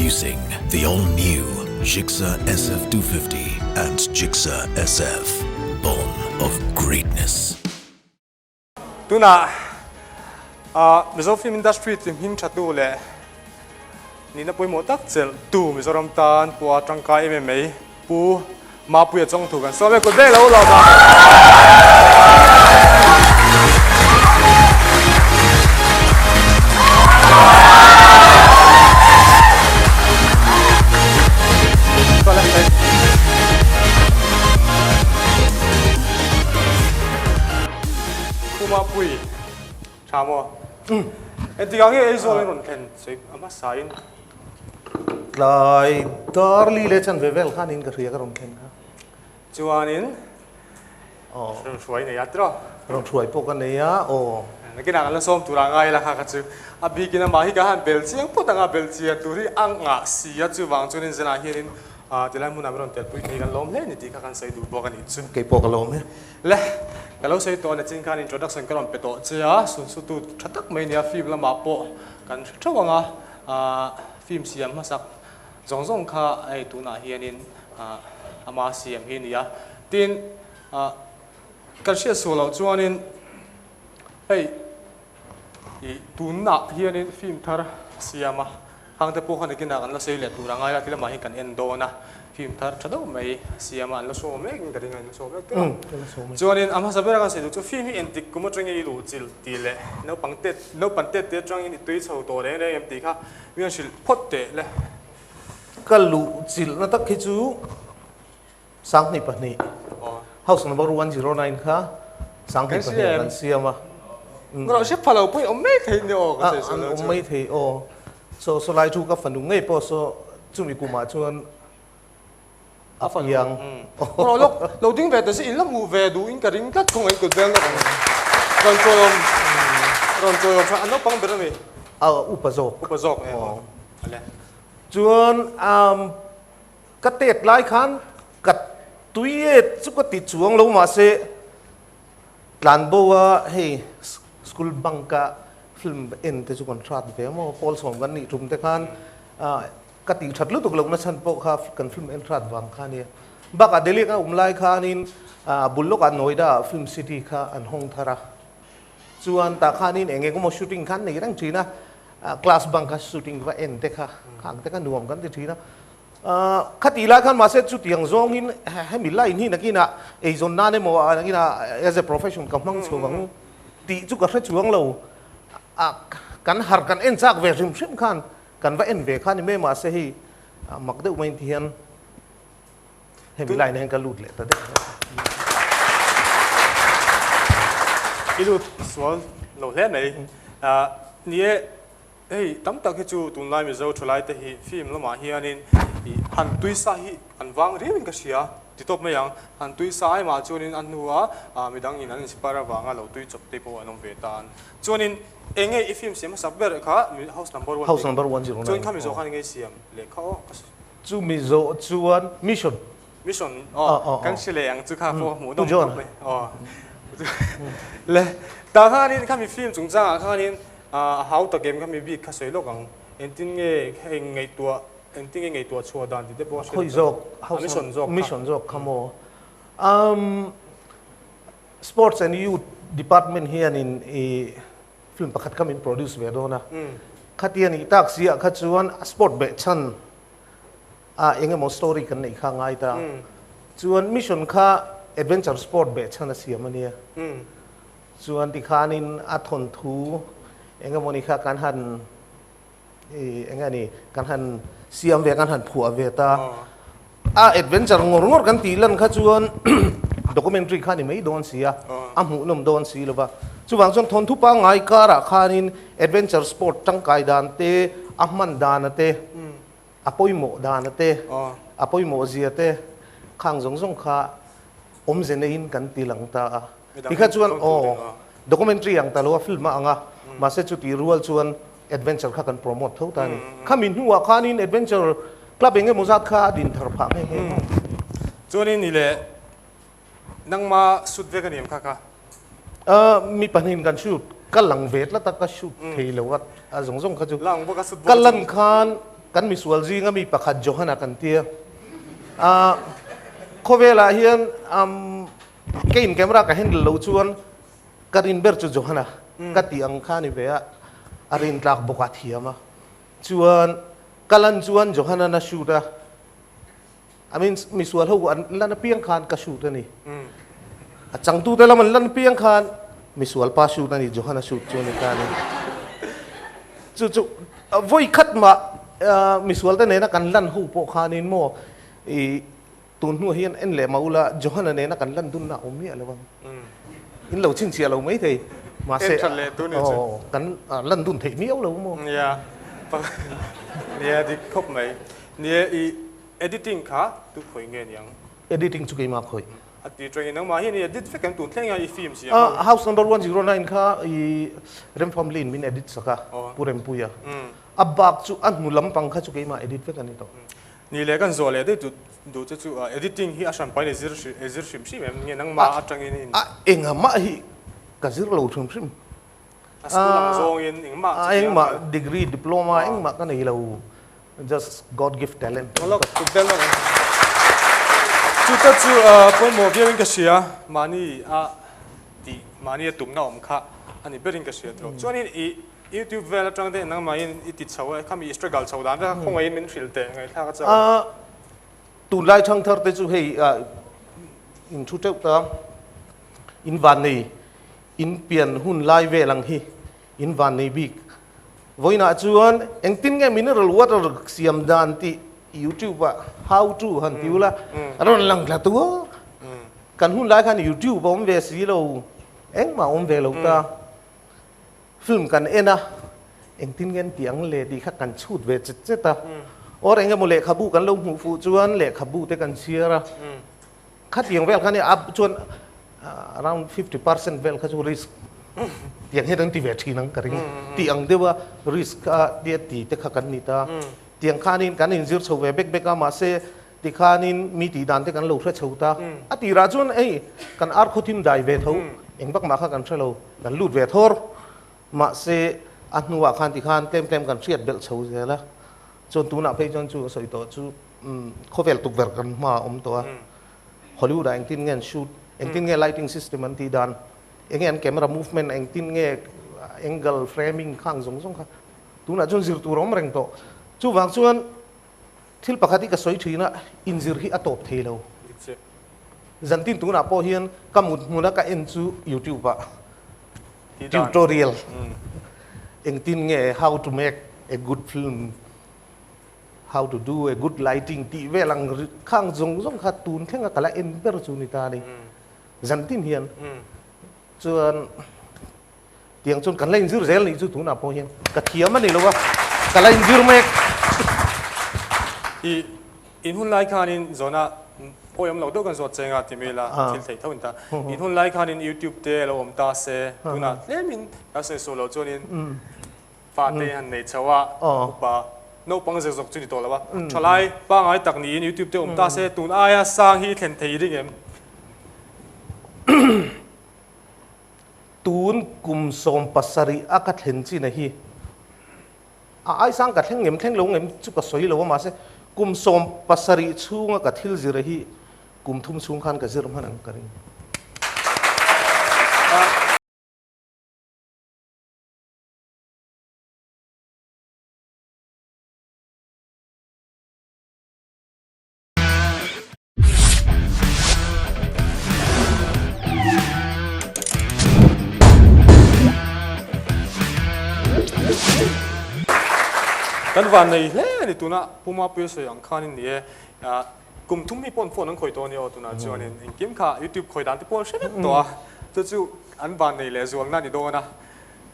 Introducing the all-new Gixxer SF 250 and Gixxer SF, born of greatness. Tunah Mizo film industry ti hming thatu leh nihna pawimawh tak chelh tu Mizoram tan pawha tangkai em em mai Pu Mapuia Chawngthu kan sawm e, kut vek lo lawm a. Pu Mapui, tha maw? Engtikah nge Aizawl in rawn thlen sawi a hmasa in? Tlai darli leh chanve vel khan in ka hria ka rawn thlen kha. Chuanin rawn hruai nei a tiraw? Rawn hruai pawh ka nei a, aw. Nakinah kan la sawm tur a ngai la kha kha chu a bikin amah hi ka han bel chiang phawt ang a, bel chian tur hi a ngah si a, chuvang chuanin zanah hianin tilai hmunah min rawn telpui thei kan lawm hle ni tih kha kan sawi duh bawk a nih chu. Kei pawh ka lawm e. Le, ka lo sawi tawh a nachin khan introduction ka rawn pe tawh che a, sunsutu tha tak mai nia film lamah pawh kan hre theuh ang a, film siam hmasak zawng zawng kha hei tunah hianin ama siam hi a ni a. Tin, kan hriat sual loh chuanin hei ih tunah hianin film thar siam a. Hang te pawh khan nakinah kan la sawi leh tur a ngai a, ti lamah hian kan en dawn a, film thar tha deuh mai siam a, an la show mek in ka ring a, an la show mek teuh a. Chuanin a hmasa bera kan sawi duh chu film hi entik kum atangin i luh chilh tih leh naupang tet naupan tet te atangin i tui chho tawh reng reng em tih kha mi an hrilh phawt teh le. Ka luh chilh na tak hi chu 22 house number 109 kha 22 kan siam a. Ngawrh hre pha lo pawh awm mai thei ni aw ka sawi sawi lo chu. Awm mai thei aw. So so lai thu ka fanu ngei pawh so chumi kumah chuan a piang. Ngawrh lawk lo ding ve ta si in la hmuh ve duh in ka ring tlat khawngaih kut vel lawk ang. Rawn chawi awm rawn chawi awm an naupang ber a mi. A upa zawk. Upa zawk e aw. Ale. Chuan Ka tet lai khan ka tui e chu ka ti chuang lo mahse tlanbo a hei school bunk a film en te chu kan hrat ve maw pawl sawm kan nih tum te khan ka tih that lutuk lohna chhan pawh kha kan film en hrat vang kha ania. Bakah Delhi ka awm lai khanin bul lawkah Noida ah film city kha an hawng thar a chuan tah khanin eng eng emaw shooting kha an nei reng thin a class bunk a shooting va en te kha khang te kha nuam kan ti thin a. Khati lai khan mahse chutiang zawngin hemi line hi nakinah eizawn nan emaw nakinah as a profession ka hmang chho ang tih chu ka hre chuang lo. Kan har kan en chak ve hrim hrim khan kan va en ve kha ni mai mahse hei mak deuh mai ti hian hemi line ah hian ka lut leh ta deuh. I lut sual lo hle mai. Ni e. Hei tam tak hi chu tunlai Mizo thalai te hi film lamah hianin ih han tuisa hi an vang riau in ka hria ti tawp mai ang. Han tuisa ai mah chuanin a hnua midang in an inspire avanga lo tui chawp te pawh an awm ve tan. Chuanin eng nge i film siam hmasak ber kha house number one House number 109. Chuan kha Mizo khan eng nge i siam leh kha aw ka Chu Mizo chuan mission. Mission aw kan hre leh ang chu kha pawh hmuh nawm khawp mai aw. Le tah khanin khami film chungchangah khanin A hau tak em kha mi bik kha sawi lawk ang. Engtin nge heng ngaihtuah, engtin nge ngaihtuah chhuah dan tih te pawh a hriat Khawi zawk, a mission zawk kha. Mission zawk kha maw? Um, Sports and Youth Department hianin i film pakhat kha min produce ve dawn a. Khatia nih tak si ah kha chuan sport beh chhan a eng emaw story kan neih kha a ngai ta. Chuan mission kha adventure sport beh chhan a siam a nia. Chuan tikhanin a thawnthu eng emawni kha kan han i eng nge ni kan han siam ve kan han phuah ve ta. A adventure ngawr ngawr kan tih lan kha chuan documentary kha ni mai dawn si a, a hmuhnawm dawn si lo va. Chuvang chuan thawnthu pangngai karah khanin adventure sport tangkai dan te, a hman dana te, a pawimawh dana te, a pawimawh zia te khang zawng zawng kha awmze neiin kan ti lang ta a. Tikha chuan aw documentary ang ta lo a film a ang a, mahse chuti rual chuan adventure kha kan promote tho ta a ni. Khami hnuah khanin adventure club eng emaw zat kha a din thar phah nghe nghe maw. Chuanin ni leh nangma shoot vek a ni em kha kha? Mi pahnihin kan shoot, ka lang ve tlat a ka shoot thei lo a, a zawng zawng kha chu. Lang bawk a shoot bawk a. Ka lan khan. Kan misual zinga mi pakhat Johana kan tia. Ah, khawvelah hian um, keiin camera ka handle lo chuan ka rin ber chu Johana ka tih ang kha a ni ve a, a rin tlak bawk a thiam a. Chuan ka lan chuan Johana na shoot a, I mean misual ho an lan apiang khan ka shoot a ni. A changtute lam an lan apiang khan misual pa shoot a ni, Johana shoot chu a ni ta a ni. Chu chu vawi khat mah misual te nena kan lan ho pawh khanin maw i tun hnuah hian en leh mah ula Johana nena kan lan dunna a awm miah lo ang. In lo chhinchhiah lo mai thei. Mahse kan lan dun theih miau lo maw. Nia, nia dik khawp mai. Nia i Editing kha tu khawi nge niang? Editing chu keimah khawi. A ti tawngin nangmah hian i edit vek em tun thleng a i film siam ho? House number 109 kha i Rem family in min edit sak a, Pu Rempuia. A bak chu a hnu lampang kha chu keimah edit vek a ni tawh. Ni leh kan zawh leh daih duh che chu editing hi a hranpain i zir i zir hrim hrim em nge nangmah atangin in? A engah hi ka zir lo hrim hrim. A school ang zawngin engmah chu engmah degree diploma engmah ka nei lo. Just God gift talent. Lawk tut vel lawk. Chu ta chu pawimawh viau in ka hria mahni a tih mahni a tumna awm kha a ni berin ka hria tawh. Chuanin i YouTube vel atang te nangmahin i ti chho a khami i struggle chho dan vek a khawngaihin min hrilh teh ngaihthlak a chauh. Tunlai thangthar te chu hei in thu teuh ta in van nei in pian hun lai vel ang hi in van nei bik Vawiinah chuan engtin nge mineral water siam dan tih YouTube ah how to han ti ula a rawn lang thla tu a. Kan hun lai khan YouTube a awm ve si lo, engmah a awm ve lo ta. Film kan en a, engtin nge an tih ang le tih kha kan chhut ve chet chet a. Or engemaw lehkhabu kan lo hmuh fuh chuan lehkhabu te kan chhiar a. Khatiang vel kha nia a chuan around 50% vel kha chu risk tiang hian an ti ve thin ang ka ring tih ang deuh a risk a tia ti te kha kan ni ta tiang khanin kan inzir chho ve bek bek a mahse tikhanin mi tih dan te kan lo hre chho ta a tirah chuan hei kan ar khaw thim dai ve tho eng vak mah kha kan hre lo kan lut ve thawr mahse a hnuah khan tikhan tlem tlem kan hriat belh chho zel a chuan tunah phei chuan chu a sawi tawh chu Khawvel tukverh kan hma a awm tawh a, Hollywood ah engtin nge an shoot, engtin nge lighting system an tih dan, enge an camera movement, engtin nge angle, framing khang zawng zawng kha tunah chuan zir tur a awm reng tawh. Chuvang chuan thil pakhat hi ka sawi thin a, inzir hi a tawp thei lo. Zantin tunah pawh hian ka mut hmuna ka en chu YouTube ah tutorial engtin nge how to make a good film, How to do a good lighting tih vel ang khang zawng zawng kha tun thleng a ka la en ber chu ni ta a ni. Zan tin hian chuan tiang chuan kan la inzir zel nih chu tunah pawh hian ka thiam a ni lo a, ka la inzir mek. I in hun lai khanin zawna awi awm lo deuh kan zawt cheng a ti mai la thil theih tho in ta. In hun lai khanin YouTube te lo awm ta se tunah tlemin ka sawi suh lo chuanin Pa te han nei chho a, upa naupang zek zawk chu ni tawh lo a, thalai pangai tak niin YouTube te awm ta se tun aia sang hi i thlen thei ring em? Tun kum 70 a ka thlen chin a hi a ai sang ka thleng ngem thleng lo ngem chu ka sawi lo a mahse kum 70 chhunga ka thil zir a hi kum thum chhung khan ka zir hman ang ka ring. Kan van nei hle a ni tuna Pu Mapuia sawi ang khan in ni e kum thum mi paw'n phone an khawi tawh a ni aw tunah chuanin engkim kha YouTube khawi dan te pawh an hre vek tawh a chu chu an van nei leh zualna a ni dawn a.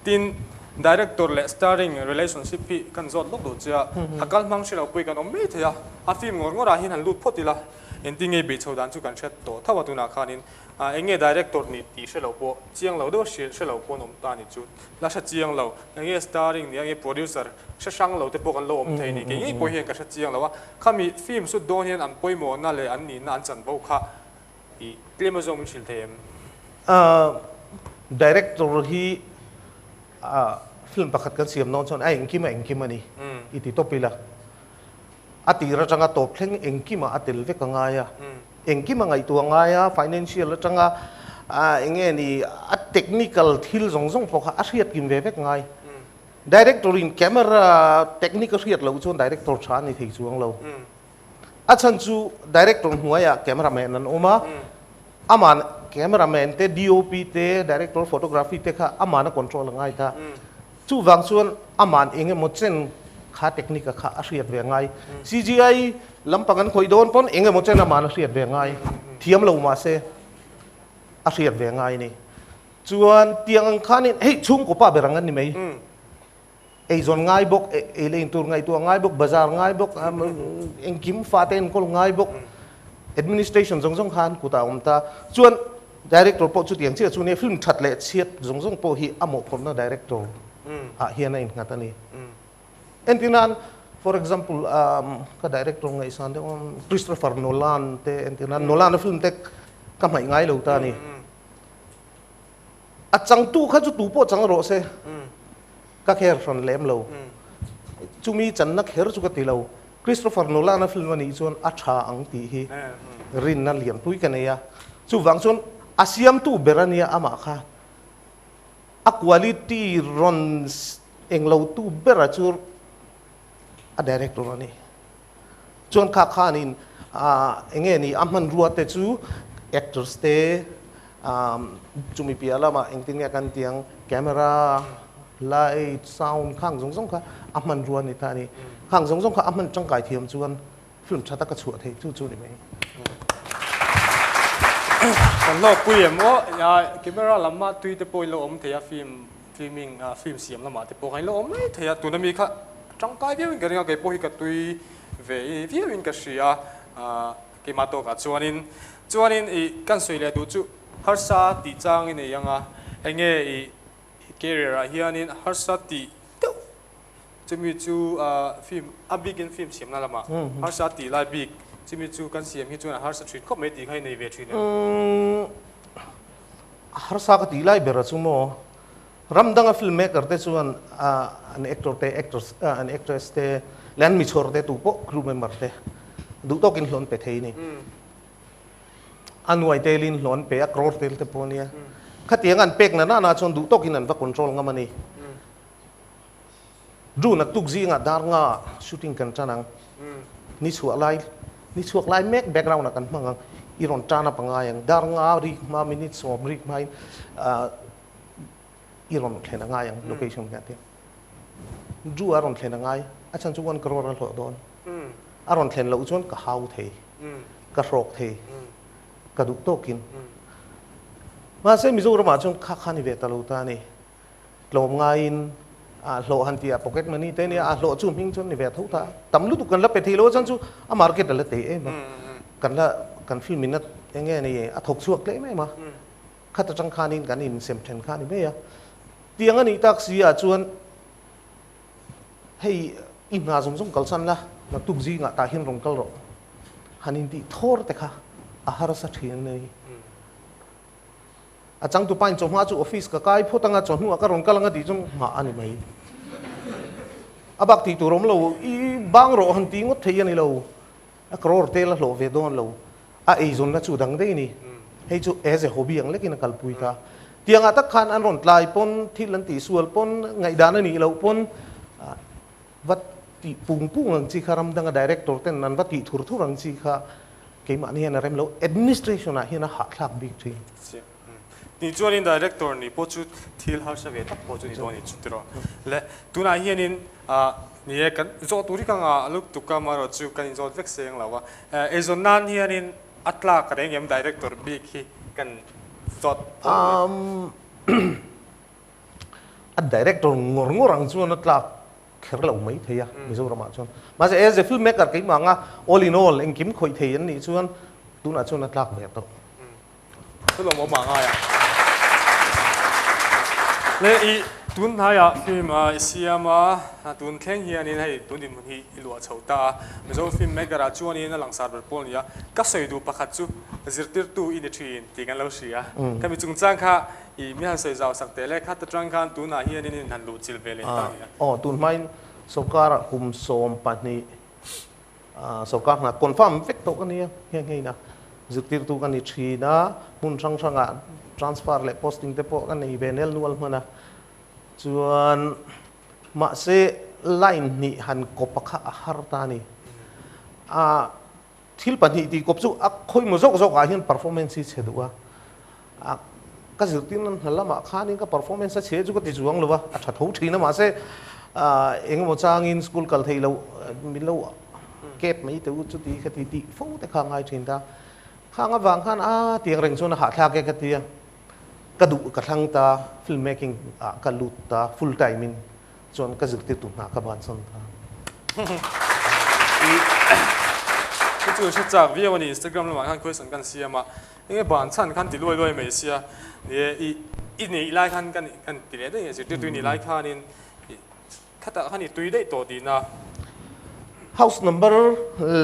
Tin, director leh starring relationship hi kan zawt lawk duh che a, a kal hmang hre lo pawh hi kan awm mai thei a, a film ngawr ngawrah hian han lut phawt ila, engtin nge beih chho dan chu kan hre tawh tho a tunah khanin eng nge director nih tih hre lo pawh chiang lo deuh hre lo pawh an awm ta ni chu la hre chiang lo, eng nge starring nih a, eng nge producer hre hrang lo te pawh kan lo awm thei ni, kei ngei pawh hian ka hre chiang lo a, khami film sut dawn hian an pawimawhna leh an nihna an chanvo kha I tlem a zawng min hrilh thei em? Director hi film pakhat kan siam dawn chuan a engkim a engkim a ni i ti tawp ila. A tir atanga tawp thleng engkimah a tel vek a ngai a, engkim a ngaihtuah a ngai a, financial atanga eng nge ni a technical thil zawng zawng pawh kha a hriat kim ve vek ngai. Director in camera technique a hriat loh chuan director tha a ni thei chuang lo. A chhan chu director hnuaiah cameraman an awm a, aman cameraman te DOP te director photography te kha aman a control a ngai ta. Chuvang chuan aman eng emaw chen kha technique a kha a hriat ve ngai. CGI lampang an khawih dawn pawn eng emaw chen aman a hriat ve ngai. Thiam lo mahse a hriat ve ngai a ni. Chuan tiang ang khanin hei chhungkaw pa ber ang an ni mai. Eizawn ngai bawk, ei leh intur ngaihtuah ngai bawk, bazar ngai bawk, engkim fate enkawl ngai bawk, administration zawng zawng khan kutah a awm ta. Chuan director pawh chutiang chiah chu nia, film that leh chhiat zawng zawng pawh hi a mawhphurhna director ah hian a innghat a ni. Entirnan, for example, ka director ngaihsan deuh Christopher Nolan te entirnan, Nolan a film te ka hmaih ngai lo ta a ni. A changtu kha chu tu pawh chang rawh se, ka kher hran lem lo. Chumi channa kher chu ka ti lo. Christopher Nolan-a film a nih chuan a tha ang tih hi rinna lianpui ka nei a. Chuvang chuan a siamtu ber a nia amah kha. A quality rawn englotu bera chu a director a ni. Chuan kha khanin eng nge ni a hmanrua te chu actors te chumi piah lamah engtin nge kan tih ang camera, light, sound khang zawng zawng kha a hmanrua a ni ta a ni. Khang zawng zawng kha a hman tangkai thiam chuan film tha tak a chhuah theih chu chu ni mai. Kan hlawkpui em aw, camera lama tui te pawh in lo awm thei a film filming film siam lamah te pawh kha in lo awm mai thei a, tuna mi kha tangkai viau in ka ring a, keipawh hi ka tui ve viau in ka hria a, keimah tawkah chuanin chuanin ih kan sawi leh duh chu harsa tih chang i nei ang a, enge ih career ah hianin harsa tih deuh chumi chu film a bikin film siamna lamah harsa tih lai bik chumi chu kan siam hi chuan a harsa thin khawp mai tih kha i nei ve thin em? Harsa ka tih lai ber a chu maw? Ram danga film maker te chuan an actor te, actors, an actress te leh an michhawr te tu pawh crew member te duh tawkin hlawn pe thei a ni. A nuai telin hlawn pe a, crore tel te pawh a nia. Khatiang an pek na nana chuan duh tawkin an va control ngam a ni. June a tuk zingah dar nga shooting kan tan ang. Ni chhuah lai, ni chhuak lai mek background ah kan hmang ang. I rawn tan up a ngai ang. Dar nga rik hma minute sawm rik hmain i rawn thlen a ngai ang location hian te. Ju a rawn thlen a ngai. A chhan chu one crore a hlawh dawn. A rawn thlen loh chuan ka hau thei, ka hrawk thei, ka duh tawkin. Mahse Mizoramah chuan kha kha ni ve ta lo ta a ni. Tlawm ngaiin a hlawh han tih a pocket money te nia a hlawh chu hming chuan ni ve tho ta tam lutuk kan la pe thei lo a chuan chu a market a la tei em a kan la kan film in a eng nge ni a thawk chhuak tlem em a khat atang khanin kan in sem then kha ni mai a tiang a nih tak si ah chuan hei i hna zawng zawng kalsan la naktuk zingah tah hian rawn kal rawh han intih thawr te kha a harsa thin a ni. A changtupa in chawhma chu office ka kai phawt anga chawhnuah ka rawn kal anga tih chuan nghah a ni mai. A bak tih tur awm lo, i bang rawh han ti ngawt thei a ni lo. A crore te la hlawh ve dawn lo. A eizawnna chu dang daih a ni. Hei chu as a hobby ang lekin a kalpui ta. Tiangah tak khan an rawn tlai pawn, thil an tihsual pawn, ngaihdan a nih loh pawn va tih pung pung ang chi kha ram danga director ten an va tih thur thur ang chi kha Keimahni hian a rem lo, administration ah hian a hahthlak bik thin. Tih chuanin director nih pawh chu thil harsa ve tak pawh chu ni dawn a ni chu tiraw. Le tunah hianin ni e kan zawh tur hi ka ngah luk tuk a, amaherawh chu kan inzawt vek seng lo a. Eizawn nan hianin a tlak reng em director bik hi kan zawt phawt mai. A director ngawr ngawr ang chuan a tlak kher lo mai thei a Mizoramah chuan. Mahse as a film maker keimah anga all in all engkim khawih thei an nih chuan tunah chuan a tlak ve tawh. Thilawm awm ah ngai a. Le i tun hnaiah film i siam a, tun thleng hianin hei tun dinhmun hi i luah chho ta a. Mizo film maker ah chuanin a langsar ber pawl a ni a. Ka sawi duh pakhat chu zirtirtu i ni thin tih kan lo hria. Ka mi chungchang kha I mi han sawi zau sak teh le, khat atang khan tunah hian in han luh chilh ve leh ta nia. Aw, tun hmain sawrkarah kum 12 Sorkar hna confirm vek tawh ka nia nghe nghe in a zirtirtu ka ni thin a, hmun hrang hrangah transfer leh posting te pawh ka nei ve nel nual hman a, chuan mahse line hnih han kawp a kha a har ta a ni. A thil pahnih tih kawp chu a khawimaw zawk zawk ah hian performance hi chhe duh a, a ka zirtirna hna lamah khanin ka performance a chhe chu ka ti chuang lo a, a tha tho thin a mahse engemaw changin school kal theih loh min lo kep mai teh u chuti kha ti tih fo te kha a ngai thin ta. Khang avang khan a tiang reng chuan a hahthlak e ka ti a, ka duh ka thlang ta film making ah ka lut ta full time in chuan ka zirtirtu hna ka bansan ta. Chu chu hre chak viau a ni Instagram lamah khan question kan siam a. Enge ban chhan khan ti luai luai mai sia, ni e, i i neih lai khan kan kan ti leh daih nge zirtirtu i nih lai khanin i khatah khan i tui daih tawh tihna. House number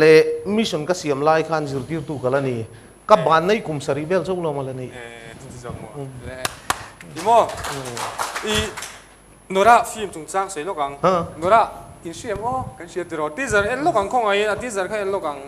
leh mission ka siam lai khan zirtirtu ka la ni, ka ban nei kum sarih vel chauh lo ma la ni. E, chuti zawk maw le i maw i Nora film chungchang sawi lawk ang, Nora in hria maw kan hria tiraw teaser en lawk ang khawngaihin a teaser kha en lawk ang.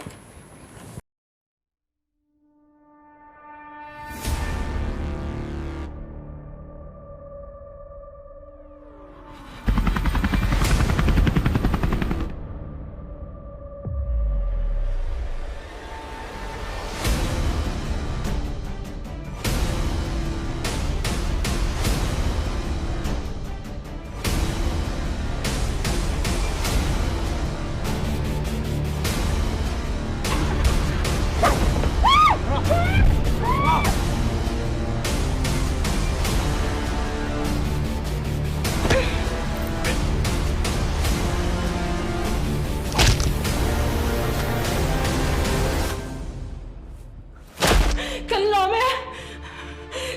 Kan lawm e,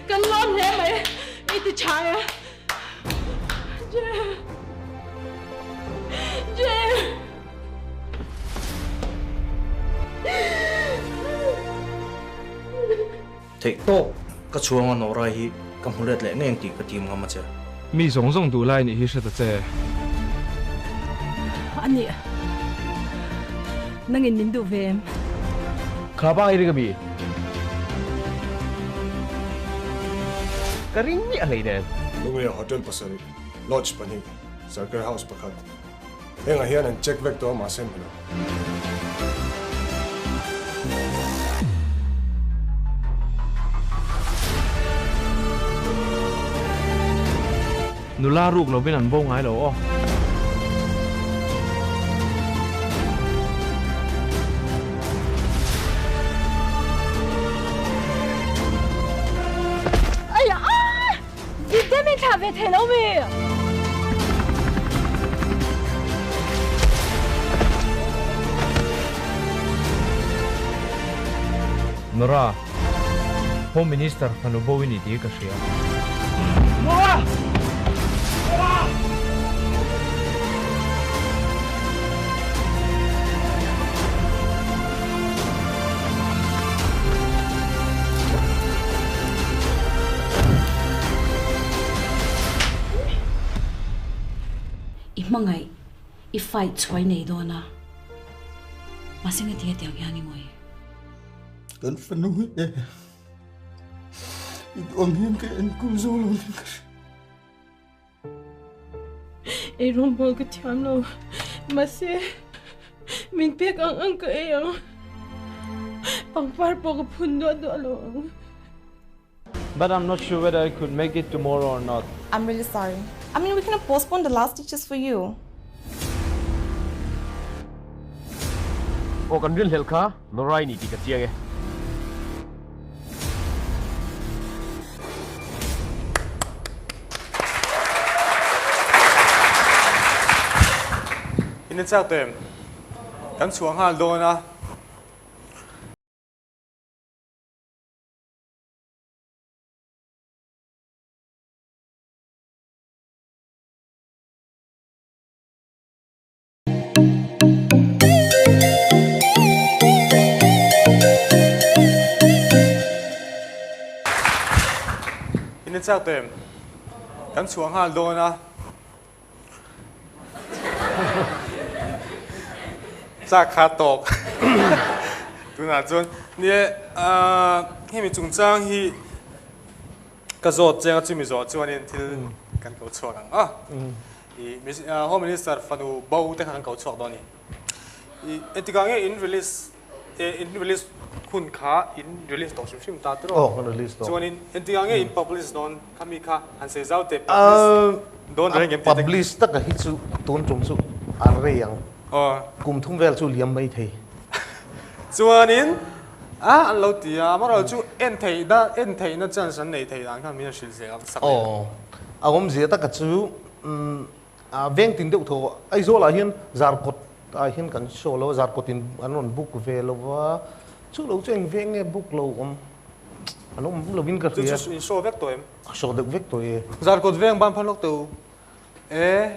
kan lawm hle mai, i ti tha e. Jay, Jay. Theih tawk, ka chhuang a Nora hi ka hmu let leh ngei ang tih ka tim ngam a che. Mi zawng zawng duh lai nih hi hre ta che. A nih, nangin min duh ve em? Kha pa i ring a mi? Ka ring miah hlei nen. Lunglei Hotel pasarih, Lodge pahnih, Sarkar House pakhat. Hengah hian an check vek tawh a mahse hmu lo. Nula ruk lovin an bo ngai lo aw. Aiah! Dikte min thlah ve thei lo mi? Nora, Home Minister fanu bo i ni tih ka hria. Nora! Nora! I hmangaih, i fight chhuai nei dawn a, mahse ngati nge tiang hian i ngawi? Kan fanu hi e, i duh ang hian ka enkawl zo lo nih ka hria. Ei rawngbawl ka thiam lo, mahse min pek ang ang ka ei ang, pangpar pawh ka phun duah duah lo ang. But I'm not sure whether I could make it tomorrow or not. I'm really sorry. I mean, we can postpone the last teachers for you. Aw kan rinhlelh kha Norai ni tih ka chiang e. In en chak tawh em? Kan chhuah nghal dawn a. In en chak tawh em? Kan chhuah nghal dawn a. Chak kha tawk tunah chuan nia hemi chungchang hi ka zawt chiang a chumi zawh chuanin thil kan ko chhuak ang a. I Home Minister fanu bo te kha kan ko chhuak dawn a ni. I engtikah nge in release in release hun kha in release tawh hrim hrim ta tiraw? Aw kan release tawh. Chuanin engtikah nge in publish dawn khami kha han sei zau teh publish dawn reng em tih te. Publish taka hi chu tun tum chu a rei ang. Aw. Kum thum vel chu liam mai thei. Chuanin a an lo ti a, amaherawhchu chu en theihna en theihna chance an nei thei dan khan min a hrilh zel sak leh. Aw a awmzia taka chu A veng tin deuh tho Aizawl ah hian Zarkawt ah hian kan show lo a, Zarkawt in an rawn book ve lo va, chu lo chu eng veng nge book lo awm an awm lo in ka hria. Chu chu in show vek tawh em? Show deuh vek tawh e. Zarkawt veng ban phan lawk tawh u e.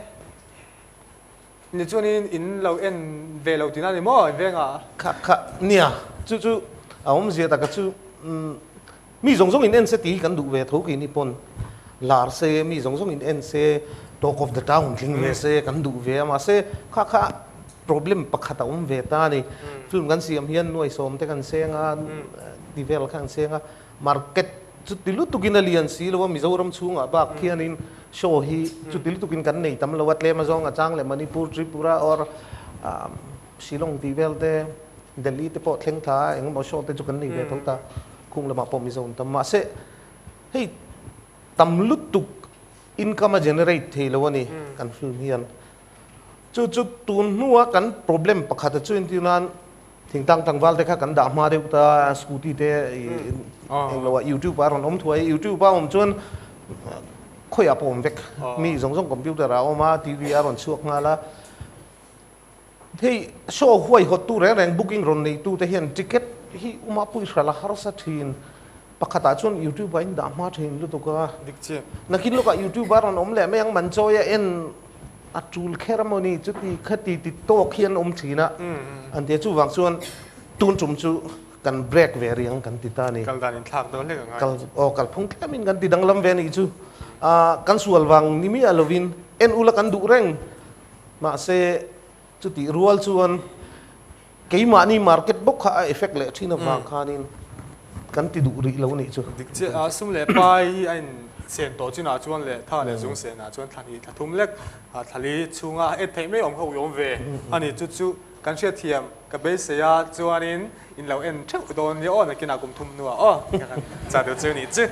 Ni chuan in in lo en ve lo tihna ni maw veng ah? Kha kha nia chu chu a awmzia taka chu Mi zawng zawng in en se tih hi kan duh ve tho keini pawn lar se, mi zawng zawng in en se, talk of the town tling ve se kan duh ve a, mahse kha kha problem pakhat a awm ve ta a ni. Film kan siam hian nuai sawm te kan seng a, ti vel kha kan seng a, market chuti lutukin a lian si lo a, Mizoram chhungah bak khianin show hi chuti lutukin kan nei tam lo a, tlem azawng a chang leh Manipur, Tripura or Shillong tih vel te, Delhi te pawh thleng thla a, engemaw show te chu kan nei ve tho ta. Khung lamah pawh Mizo an tam. Mahse, hei tam lutuk income a generate thei lo a ni kan film hian. Chu chu tun hnua kan problem pakhat a chu entir nan thingtang tlangval te kha kan dah hma deuh ta, scooty te englo ah youtube ah a rawn awm thuai a, youtube a awm chuan khawiah pawh awm vek. Mi zawng zawng computer ah a awm a, TV ah a rawn chhuak nghal a. Hei show huaihawttu reng reng booking rawn neitu te hian ticket hi uma pui hral a harsa thin. Pakhatah chuan YouTube ah in dah hma thin lutuk a. Dik chiah. Nakin lawkah YouTube ah rawn awm leh mai ang man chawi a en a tul kher a mawni chuti khati ti tawk hi an awm thin a. An tia chuvang chuan tun tum chu kan break ve riang kan ti ta a ni. Kal dan in thlak dawn hlek a ngai. Kal aw kalphung tlemin kan ti danglam ve a nih chu. Kan sual vang ni miah lovin en ula kan duh reng. Mahse, chutih rual chuan keimahni market bawk kha a effect leh thin avang khanin kan ti duh rih lo nih chu. Dik chiah a, sum leh pai hi a insen tawh chinah chuan leh tha leh zung senah chuan thla hnih thla thum lek thla li chhunga a en theih mai awm kha ui awm ve a ni. Chu chu kan hriatthiam ka beisei a, chuanin in lo en theuh dawn nia aw, nakinah kum thum hnuah aw, chah deuh chu nih chu.